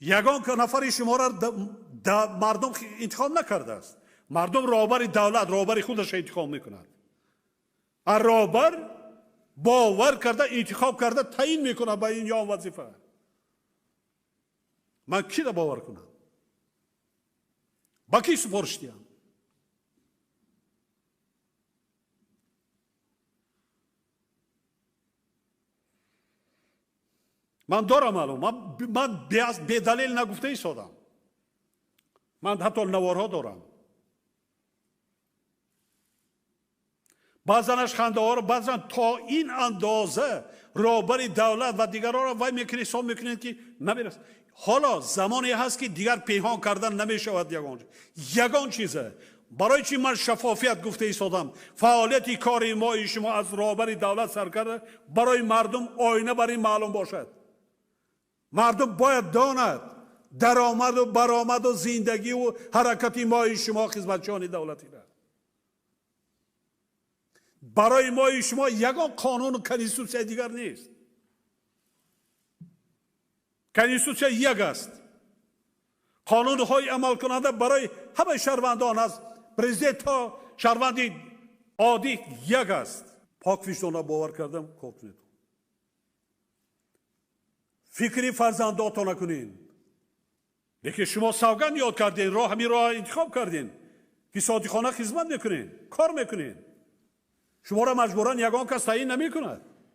Ягон нафари шуморо мардум интихоб накардааст. Мардум роҳбари давлат, роҳбари худашро интихоб мекунад. А роҳбар бовар карда, интихоб карда, таъин мекунад ба ин ё он вазифа. Ман киро бовар кунам? Ба ки супориш диҳам? Ман дорам маълум, ман бедалел нагуфта истодам. Ман ҳатто наворҳо дорам. Баъзанаш хандаҳоро, баъзан то ин андоза роҳбари давлат ва дигарҳоро вай мекунед, ҳисоб мекунед, ки намерасад. Ҳоло замоне ҳаст, ки дигар пинҳон кардан намешавад ягон чиза. Барои чи ман шаффофият гуфта истодам? Фаъолияти кори мои шумо аз роҳбари давлат сар карда барои мардум оина бар ин маълум бошад. Мардум бояд донад даромаду баромаду зиндагиву ҳаракати мои шумо хизматчиёни давлатиро. Барои мои шумо ягон қонуну конститутсияи дигар нест. Конститутсия як аст. Қонунҳои амалкунанда барои ҳамаи шаҳрвандон аз президент то шаҳрванди оддӣ як аст. Пок виҷдона бовар кардам, кор кунед. Фикри фарзандотона кунед. Лекин шумо савганд ёд кардем, роҳ ҳамин роҳ интихоб кардем, ки содиқона хизмат мекунед, кор мекунед. Шуморо маҷбуран ягон кас таъин намекунад.